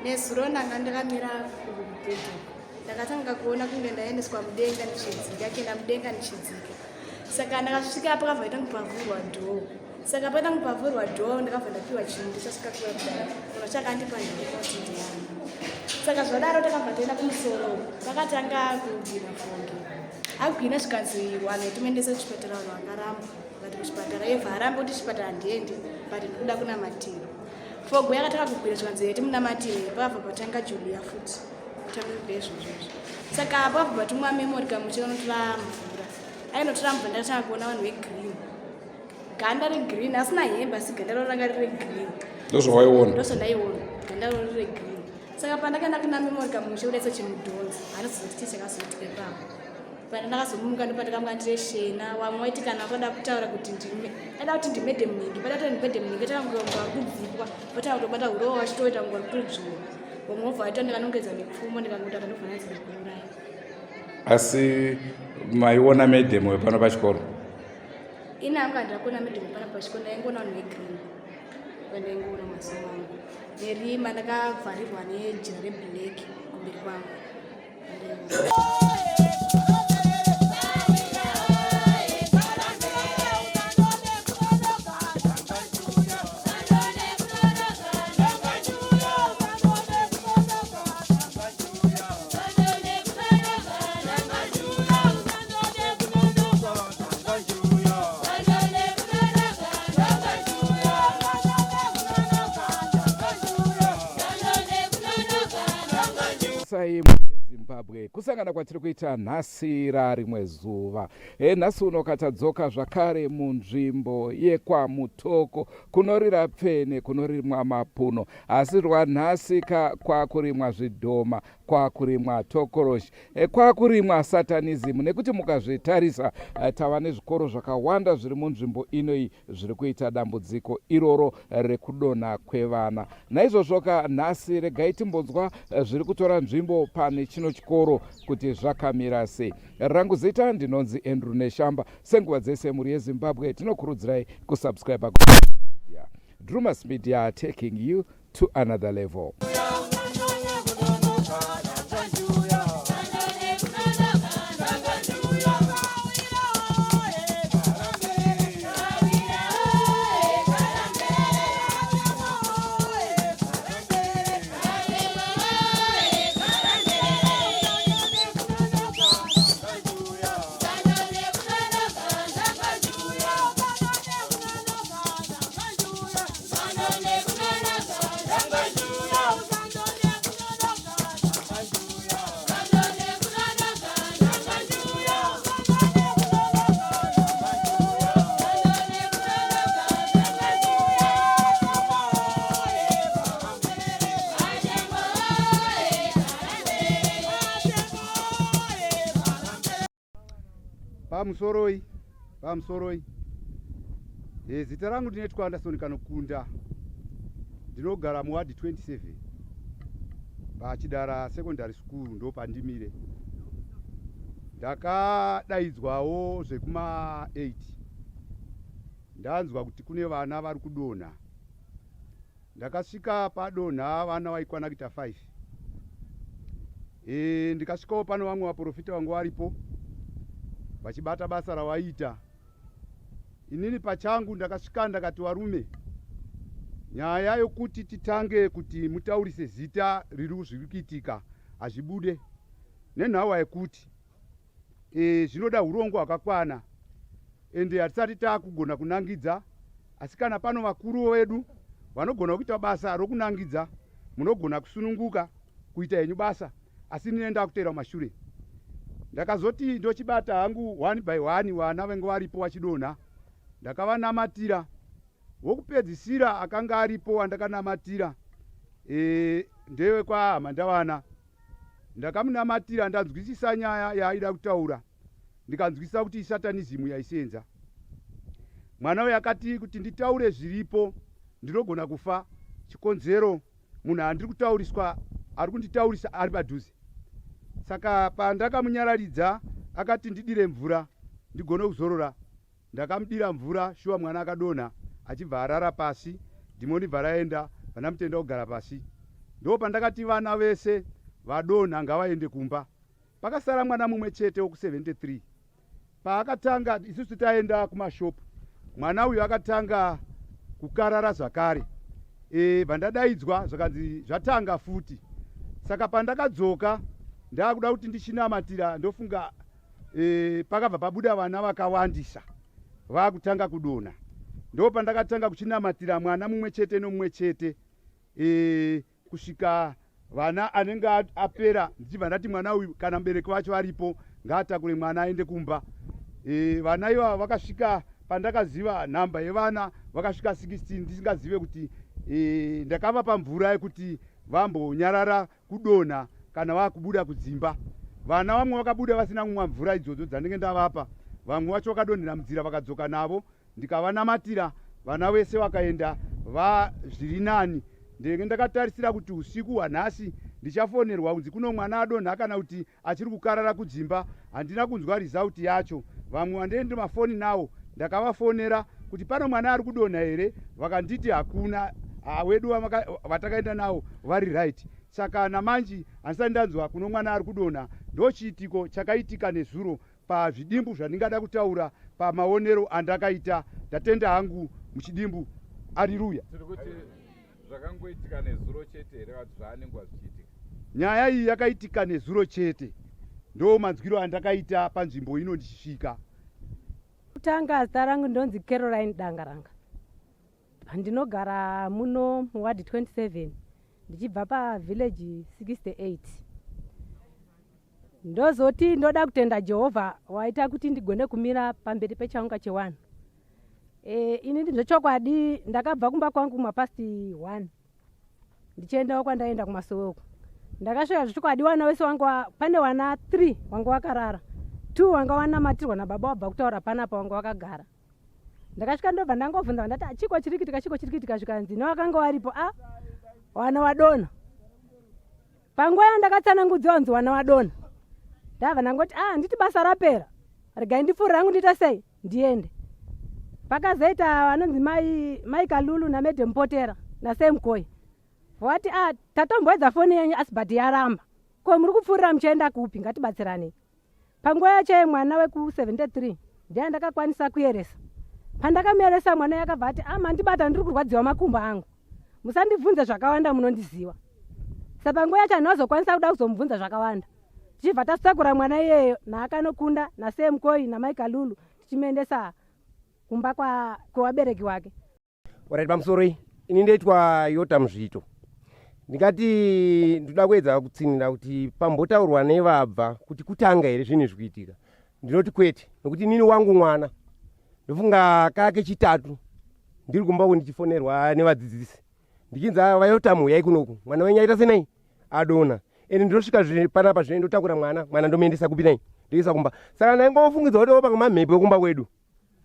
Nezuro ndanga ndakamira kubhedhu, ndakatanga kuona kunge ndaendeswa mudenga ndichidzika, kuenda mudenga ndichidzika. Saka ndakasvika pakabva paita kupavhurwa dhoo. Saka paita kupavhurwa dhoo ndakabva ndapiwa chinhu ndichasvika kuya kudai. Munhu chakandipa ndinoti ndiani. Saka zvadaro takabva taenda kumusoro, vakatanga kugwina fongi. Agwina zvikanzi wanhu timuendese kuchipatara, vanhu vakaramba. Vakati kuchipatara, Eva arambe kuti chipatara handiendi, but ndikuda kunamatira. Fogo yakatanga kugwira zvikanzi timunamatire, pakabva patanga Julia futi. Kutanga kubva izvozvo. Saka pakabva patumwa memory kamuche kanotora mvura. Ainotora mvura ndakatanga kuona vanhu vegreen. Ganda regreen, asina hembe asi ganda raro ranga riri regreen. Ndozvawaiona? Ndozvandaiona, ganda raro riri regreen. Saka pandakaenda kuna memory kamuche kudaisa chimudhonza, handizoti chii chakazoitika ipapo. Pana ndakazomuka ndopandakamuka ndiri shena, wamwe waiti kana vada kutaura kuti ndime, aida kuti ndimede muningi, pada kuti ndimede muningi, atanga kunge vari kudzipwa, vatanga kutobata hurowa vachitoita kunge vari kutodzvura. Vamwe vobva vaita ndikanongedza nepfumo ndikangotaura ndobva ndanzi ndikuuraya. Asi maiona madam wepano pachikoro? Ini hangu handina kuona madam wepano pachikoro, ndaingoona vanhu vegreen. Vandaingoona mazuva angu. Nerima ndakavharirwa nejira reblack kumberi kwangu. Sai Zimbabwe kusangana kwatiri kuita nhasi rarimwe zuva. E, nhasi uno katadzoka zvakare munzvimbo yekwaMutoko kunorira pfene kunorimwa mapuno, asi rwanhasi ka kwakurimwa zvidhoma, kwakurimwa tokoroshi, e, kwakurimwa satanism, nekuti mukazvitarisa e, tava nezvikoro zvakawanda zviri munzvimbo inoyi zviri kuita dambudziko iroro rekudonha kwevana. Naizvozvoka nhasi regai timbonzwa zviri kutora nzvimbo pane chino chikoro kuti zvakamira sei. Rangu zita ndinonzi Andrew Neshamba. Senguva dzese mhuri yeZimbabwe tinokurudzirai kusubscribe Drumas Media, taking you to another level. Pamusoroi, pamusoroi. E, zita rangu ndinoitwa Anderson Kanokunda. Ndinogara muward 27 paChidara Secondary School ndopandimire. Ndakadaidzwawo zvekuma 8 ndanzwa kuti kune vana vari kudonha. Ndakasvika padonha vana vaikwana kuita 5. E, ndikasvikawo pano vamwe vaprofita vangu varipo vachibata basa ravaiita. Inini pachangu ndakasvika ndakati, varume, nyaya yokuti titange kuti mutaurise zita riri zviri kuitika hazvibude nenhawa yekuti e, zvinoda urongwa hwakakwana ende hatisati taakugona kunangidza, asi kana pano vakuru vedu vanogona kuita basa rokunangidza, munogona kusununguka kuita henyu basa, asi inini ndakuteera kumashure. Ndakazoti ndochibata hangu one by one vana venge varipo vachidonha, ndakavanamatira. Wokupedzisira akanga aripo wandakanamatira e, ndewekwaHamandavana. Ndakamunamatira ndanzwisisa nyaya yaaida kutaura, ndikanzwisisa kuti isatanism yaisenza. Mwana uyu akati kuti nditaure zviripo ndinogona kufa, chikonzero munhu andiri kutauriswa ari kunditaurisa ari padhuze. Saka pandakamunyararidza akati ndidire mvura ndigone kuzorora. Ndakamudira mvura, shuwa mwana akadonha achibva arara pasi, dhimoni bva raenda, vanamutenda kugara pasi. Ndo pandakati vana vese vadonha ngavaende kumba. Pakasara mwana mumwe chete woku 73. Paakatanga isusu taenda kumashopu, mwana uyu akatanga kukarara zvakare. E, vandadaidzwa zvakanzi zvatanga futi. Saka pandakadzoka ndakuda kuti ndichinamatira ndofunga e, pakabva pabuda vana vakawandisa vakutanga kudonha. Ndopandakatanga kuchinamatira mwana mumwe chete nomumwe chete e, kusvika vana anenge apera ndichibva ndati mwana uyu kana mubereki wacho aripo ngaatakure mwana aende kumba. E, vana ivava vakasvika pandakaziva nhamba yevana vakasvika 16 ndisingazive kuti e, ndakavapa mvura yekuti vambonyarara kudonha kana vakubuda kudzimba. Vana vamwe vakabuda vasina kumwa mvura idzodzo dzandenge ndavapa, vamwe vacho vakadonhera munzira vakadzoka navo ndikavanamatira vana vese vakaenda zviri nani. Ndenge ndakatarisira kuti usiku hwanhasi ndichafonerwa kunzi kuno mwana adonha kana kuti achiri kukarara kudzimba. Handina kunzwa result yacho. Vamwe vandende mafoni nawo ndakavafonera kuti pano mwana ari kudonha here, vakanditi hakuna, wedu vatakaenda nawo vari right. Saka namanji handisati ndanzwa kuno mwana ari kudonha. Ndochiitiko chakaitika nezuro pazvidimbu zvandingada kutaura pamaonero andakaita. Ndatenda hangu muchidimbu. Ariruya. Tiri kuti zvakangoitika nezuro chete here kana kuti zvaanengwa zvichiitika? Nyaya iyi yakaitika nezuro chete, ndo manzwiro andakaita panzvimbo ino ndichisvika. Kutanga zita rangu ndonzi Caroline Dangaranga. Ndinogara muno muward 27 ndichibva pavillage 68. Ndozoti ndoda kutenda Jehovha waita kuti ndigone kumira pamberi pechaunga chewanhu. E, ini ndizvechokwadi ndakabva kumba kwangu kumapast 1 ndichiendawo kwandaenda kumasowe uku. Ndakasvika zvechokwadi wana wese wangu pane wana 3 wanga wakarara, 2 wanga wanamatirwa nababa wabva kutaura panapa wanga wakagara. Ndakasvika ndobva ndangobvunza ndati chiko chiri kuitika, chiko chiri kuitika, zvikanzi nevakanga varipo a wana wadonha. Panguva yandakatsanangudziwa kunzi wana wadonha, ndabva ndangoti a handiti basa rapera, regai ndipfuure rangu ndiite sei ndiende. Pakazoita vanonzi mai, mai Kalulu naMadam Potera naSam Koi vati a tatomboedza foni yenyu asi but yaramba, ko muri kupfuurira muchienda kupi, ngatibatsiranei. Panguva yacho mwana weku 73 ndiye ndakakwanisa kuyeresa. Pandakamuyeresa mwana yakabva ati ah, mandibata ndiri kurwadziwa makumbo angu, musandibvunze zvakawanda munondiziva. Saka panguva yacho handinazokwanisa kuda kuzomubvunza zvakawanda. Tichibva tasakura mwana iyeyo naakanokunda naSam Koi namai Kalulu tichimuendesa kumba kwevabereki wake. Alright, pamusoro ini ndoitwa Yota Muzvito. Ndingati ndoda kuedza kutsinhira kuti pambotaurwa nevabva kuti kutanga here zvinhu izvi kuitika. Ndinoti kwete, nokuti inini wangu mwana ndofunga kake chitatu ndiri kumba uku ndichifonerwa nevadzidzisi ndichinzi vaYotamu uyai kunoku mwana wenyu aita senai adona. Ende ndinosvika panapa zvino ndotakura mwana, mwana ndomuendesa kupi nai ndoisa kumba. Saka ndaingofungidzwa kuti pamwe mamhepo ekumba kwedu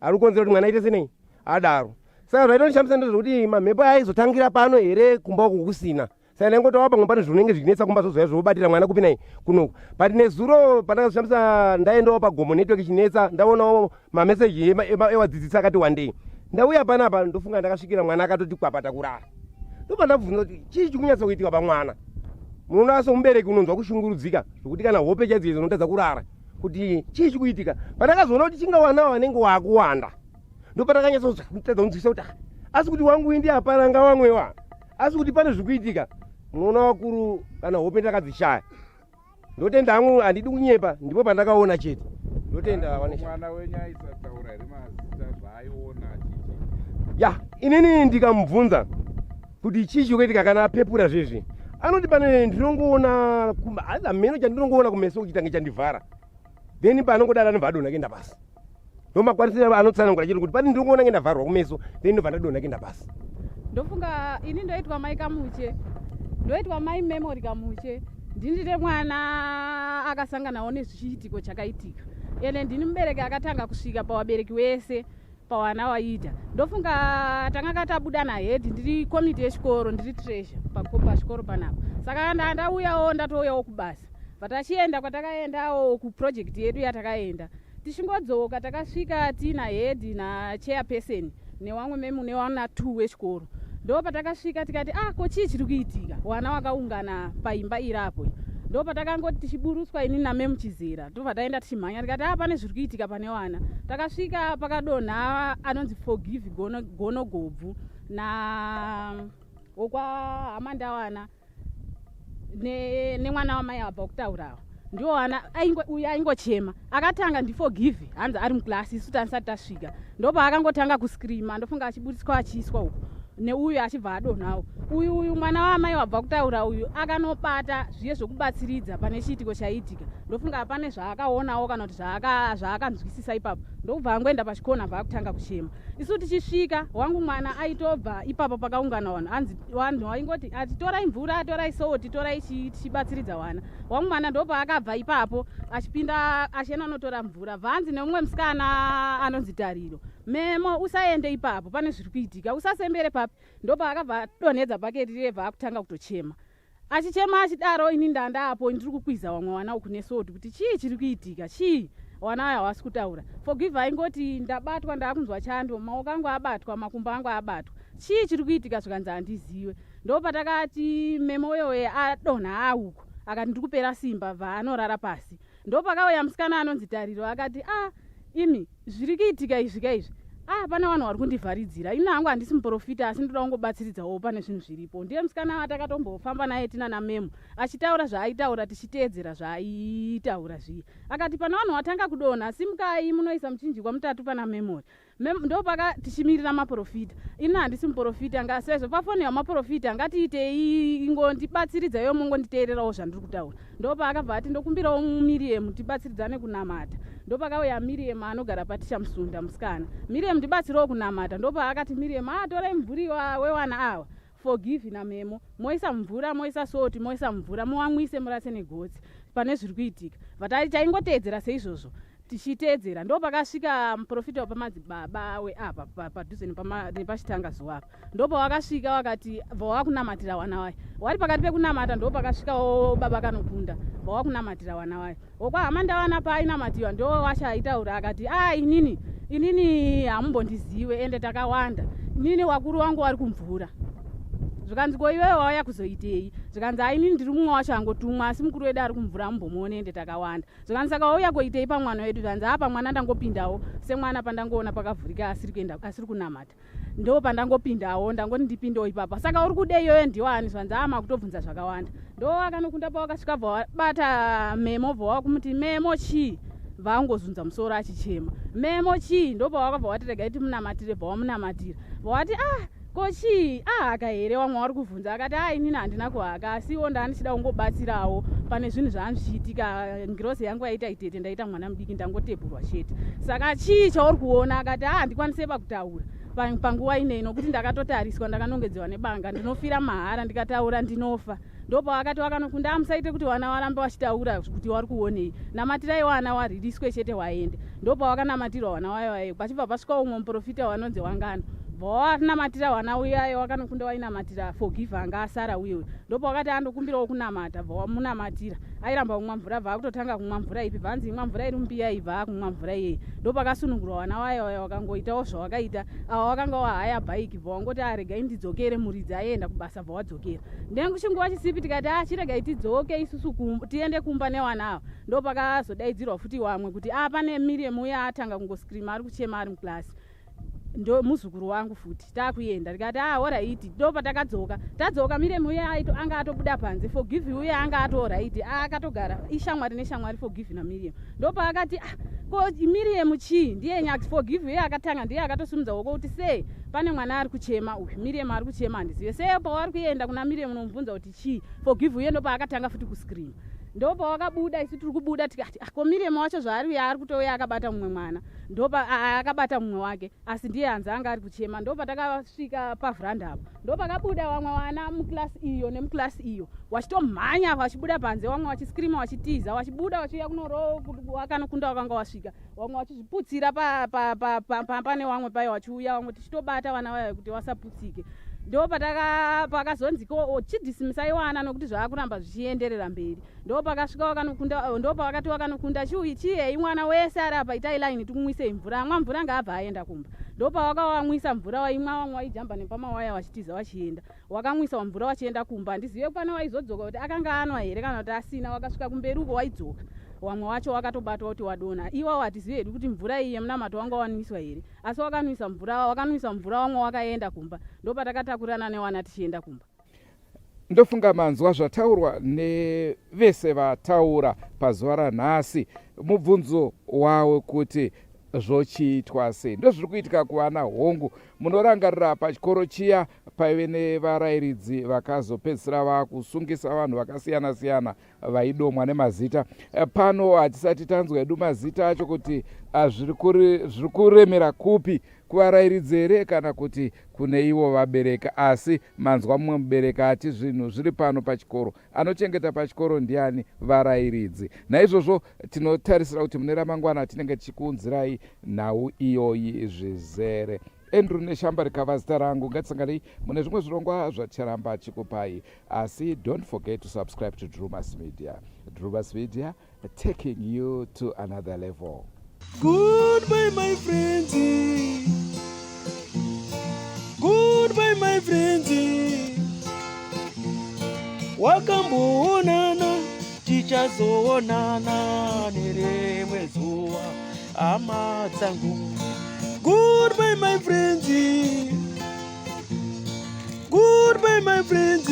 ari kukonzera kuti mwana aite senei adaro. Saka zvaitondishamisa ndezvekuti mamhepo aizotangira pano here kumba uku kusina. Saka ndaingotaura pamwe pane zvinenge zvichinetsa kumba zvozouya zvobatira mwana kupi nai kunoku. But nezuro pandakazoshamisa ndaendawo pagomo network ichinetsa, ndaonawo mameseji ewadzidzisi akati wandei. Ndauya panapa ndofunga ndakasvikira mwana akatoti kwapata kurara. Ndopandabvunza kuti chii chikunyatsa kuitika pamwana. Munoona somubereki unonzwa kushungurudzika zvekuti kana hope chaidzo idzo unotadza kurara kuti chii chikuitika. Pandakazoona kuti chingawanawo vanenge wakuwanda ndopatakanyatsoutadza kunzwisa kuti asi kuti wangu indi hapana ngawamwewa, asi kuti pane zvikuitika. Munoona vakuru kana hope ndakadzishaya. Ndotenda hangu, handidi kunyepa, ndipo pandakaona chete. Ndotenda mwana wenyu aisataura here mazita zvaaiona chichi? Ya, inini ndikamubvunza kuti chii chikuitika kana apepura zvezvi, anoti pane ndinongoona hameno chandinongoona kumeso kuchitange chandivhara, then paanongodara anobva adonha kuenda pasi. Ndomakwanisira anotsanangura chete kuti pane ndinongoona nge ndavharwa kumeso, then ndobva ndadonha kuenda pasi. Ndofunga ini ndoitwa mai Kamuche, ndoitwa mai Memory Kamuche. Ndindite mwana akasanganawo nezvichiitiko chakaitika, ende ndini mubereki akatanga kusvika pawabereki wese pawana waita. Ndofunga tanga katabuda nahedhi, ndiri komiti yechikoro, ndiri treasure pachikoro panapa. Saka ndauyawo, ndatouyawo kubasa, but achienda kwatakaendawo kuproject yedu yatakaenda, tichingodzoka takasvika tiina head nachairperson newamwe memu newana 2 wechikoro. Ndo patakasvika tikati, ah, ko chii chiri kuitika? Wana wakaungana paimba irapo. Ndo patakangoti tichiburutswa ini naMemu Chizera, ndobva taenda tichimhanya tikati, ah, pane zviri kuitika pane wana. Takasvika pakadonha anonzi Forgive Gono, Gono Gobvu na wokwaHama Ndawana nemwana ne wamai abva kutaurawo ndiwo wana uyu aingochema. Akatanga ndiForgive, hanzi ari muklasi, isu tanisati tasvika. Ndopaakangotanga kuscreama, ndofunga achiburitswa achiiswa uko neuyu achibva adonhawo. Uyu mwana wamai wabva kutaura uyu akanobata zviye zvokubatsiridza pane chiitiko chaiitika. Ndofunga pane zvaakaonawo kana kuti zvaakanzwisisa ipapo, ndokubva angoenda pachikona, bva akutanga kuchema. Isu tichisvika, wangu mwana aitobva ipapo pakaungana vanhu, hanzi vanhu vaingoti ati torai mvura, torai soti, torai chii, tichibatsiridza wana. Wangu mwana ndopaakabva ipapo achipinda achienda unotora mvura, bvanzi neumwe musikana anonzi Tariro, "Memo, usaende ipapo, pane zviri kuitika, usasembere papi." Ndopaakabva adonhedza bhaketi rebva akutanga kutochema. Achichema achidaro, ini ndandaapo ndiri kukwiza vamwe vana uku nesoti kuti chii chiri kuitika, chii, wana aya havasi kutaura. Forgive aingoti, "Ndabatwa, ndaakunzwa chando, maoko angu abatwa, makumbo angu abatwa, chii chiri kuitika?" Zvikanzi handiziwe. Ndo patakati Memo uyowe adonha auku, akati ndiri kupera simba, bva anorara pasi. Ndo pakauya musikana anonzi Tariro, akati, "A ah, imi, zviri kuitika izvi ka izvi, ah, pane vanhu vari kundivharidzira. Ini hangu handisi muprofita, asi ndoda kungobatsiridzawo pane zvinhu zviripo." Ndiye musikana watakatombofamba naye tina naMemo, achitaura zvaaitaura, tichiteedzera zvaaitaura zviye. Akati pane vanhu vatanga kudonha, simukai munoisa muchinjikwa mutatu pana Memory. Ndopaka tichimirira maprofita. Ini handisi muprofita, sezvo pafoni yamaprofita ngatiitei, ingondibatsiridza iwe, mongonditeererawo zvandiri kutaura. Ndopaakabva ati, "Ndokumbirawo Miriam, tibatsiridzane kunamata." Ndopakauya Miriam anogara patichamusunda musikana. "Miriam, ndibatsirewo kunamata." Ndopaakati Miriam, "A ah, torai mvuri wewana ava, Forgive naMemo, moisa mvura, moisa soti, moisa mvura, muwamwise, murase negotsi, pane zviri kuitika." Vatai taingoteedzera seizvozvo, tichiteedzera. Ndo pakasvika muprofita wepamadzibaba weapa padhuze nepachitanga zuva apa. Ndo pawakasvika, wakati bva wakunamatira wana wayo. Wari pakati pekunamata, ndo pakasvikawo baba Kanokunda, bva wakunamatira wana wayo. Wokwahama Ndawana paainamatiwa, ndo wacho aitaura akati, "A ah, inini hamumbondiziwe, ende takawanda. Inini wakuru wangu wari kumvura." Zvikanzi, "Ko iwewe wauya kuzoitei?" Zvikanzi, "Ainini ndiri mumwe wacho angotumwa, asi mukuru wedu ari kumvura, mumbomuone, ende takawanda." Zvikanzi, "Saka wauya koitei pamwana wedu?" Zvanzi, "A pamwana ndangopindawo semwana, pandangoona pakavhurika asiri kuenda, asiri kunamata, ndo pandangopindawo, ndangoti ndipindewo ipapa. Saka uri kude iyoyo ndiwani?" Zvanzi, "Ama kutobvunza zvakawanda." Ndo akanokunda pawakasvika, bva wabata Memo, bva wakumuti, "Memo, chii?" Vaangozunza musoro achichema. "Memo, chii?" Ndo pawakabva wati, "Regai timunamatire." Bva wamunamatira, bva wati, "Ah, ko chii? Ahaka here wamwe wari kuvhunza?" Akati, "A inini handina kuhaka, asiwo ndaa ndichida kungobatsirawo pane zvinhu zvaani zvichiitika. Ngirozi yangu yaita itete, ndaita mwana mudiki, ndangotepurwa chete. Saka chii chauri kuona?" Akati, "A handikwanise pakutaura panguva inei, nokuti ndakatotariswa, ndakanongedzewa nebanga, ndinofira mahara, ndikataura ndinofa." Ndopawakati wakanokunda, "Amusaite kuti vana varambe vachitaura kuti wari kuonei, namatirai wana waririswe chete waende." Ndopawakanamatirwa wana wayo wayo. Pachibva pasvika umwe muprofita wanonzi Wangano, bva wanamatira wana uyayo. Wakanokunda wainamatira Forgive anga asara uye uyu. Ndopawakati andokumbirawo kunamata, bva wamunamatira. Airamba kumwa mvura, bva akutotanga kumwa mvura ipi, bva anzi imwa mvura iri mumbiya iyi, bva akumwa mvura iyei. Ndopakasunungurwa wana wayo wayo. Wakangoitawo zvawakaita ava, wakanga wahaya bhaiki, bva wangoti, "Aregai ndidzokere." Muridzi aienda kubasa, bva wadzokera. Ndengichinguva chisipi tikati, "A chiregai tidzoke isusu, tiende kumba newana ava." Ndo pakazodaidzirwa futi wamwe kuti, "A pane Miriam uya atanga kungoscreama, ari kuchema, ari muklasi, ndo muzukuru wangu futi, taakuenda." Tikati, "A alright." Ndo patakadzoka. Tadzoka, Miriam uya anga atobuda panze. Forgive uya anga atoalright, akatogara ishamwari neshamwari, Forgive naMiriam. Ndo paakati, "Ah, ko Miriam chii?" Ndiye Forgive uye akatanga, ndiye akatosimudza woko kuti, "Sei pane mwana ari kuchema uyu? Miriam ari kuchema, handizive sei. Pawari kuenda kuna Miriam unomubvunza kuti chii." Forgive uye ndopaakatanga futi kuscreama. Ndopawakabuda, isu tiri kubuda tikati, "Ah, ko Miriam wacho zvaari uya ari kutouya akabata mumwe mwana?" Ndopa akabata mumwe wake, asi ndiye hanzi anga ari kuchema. Ndopatakasvika pavhuranda apo, ndopakabuda vamwe vana muklasi iyo nemuklasi iyo, vachitomhanya vachibuda panze, vamwe vachiscreama, vachitiza, vachibuda vachiuya kunoro. Wakanokunda wakanga wasvika, vamwe vachizviputsira pane vamwe payo, vachiuya vamwe, tichitobata vana vayo kuti vasaputsike. Ndo pakazonzi, "Ko chidismissai wana, nokuti zvaakuramba zvichienderera mberi." Ndo pakasvika wakanokunda, ndo pavakati wakanokunda, "Chiyei mwana wese ari apa, itai line tikumwisa." Ngatiwamwisei mvura, amwa mvura ngaabva aenda kumba. Ndopawakawamwisa mvura, waimwa wamwe waijamba nepamawaya wachitiza wachienda. Wakamwisa mvura wachienda kumba, handizive pane waizodzoka kuti akanga anwa here kana kuti asina. Wakasvika kumberi uko waidzoka, wamwe wacho wakatobatwa kuti wadonha. Iwawo hatizive hedu kuti mvura iyi yemunamato wanga wanwiswa here, asi wakanwisa mvura, wakanwisa mvura wamwe wakaenda kumba. Ndopatakatakurana newana tichienda kumba. Ndofunga manzwa zvataurwa nevese vataura pazuva ranhasi. Mubvunzo wawe kuti zvochiitwa sei? Ndozviri kuitika kuvana hongu. Munorangarira pachikoro chiya paive nevarairidzi vakazopedzisira vakusungisa vanhu vakasiyana siyana vaidomwa nemazita. Pano hatisati tanzwa hedu mazita acho kuti ah, zviri kuremera kupi kuvarairidzi here kana kuti kune ivo vabereki asi manzwa mumwe mubereki ati zvinhu zviri pano pachikoro anochengeta pachikoro ndiani varairidzi naizvozvo tinotarisira kuti mune ramangwana tinenge tichikuunzirai nhau iyoyi zvizere Andrew Neshamba rikava zita rangu ngatisanganei mune zvimwe zvirongwa zvaticharamba chikupai asi don't forget to subscribe to Drumas Media. Drumas Media taking you to another level. Goodbye my friends. Goodbye my friends. Wakamboonana tichazoonana nerimwe zuva hama dzangu. Goodbye my friends. Goodbye my friends.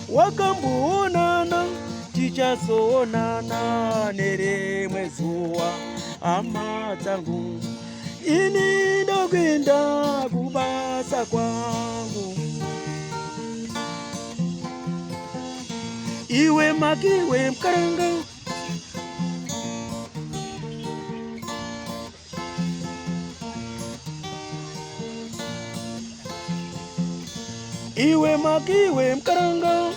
Wakamboonana tichazoonana nerimwe zuva hama dzangu. Ini ndokuenda kubasa kwangu. Iwe makiwe mkaranga Iwe makiwe mkaranga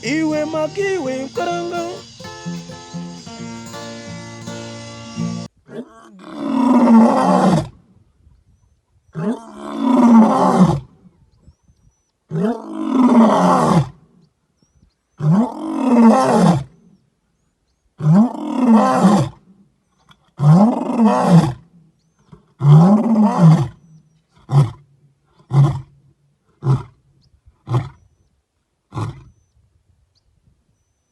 Iwe makiwe mkaranga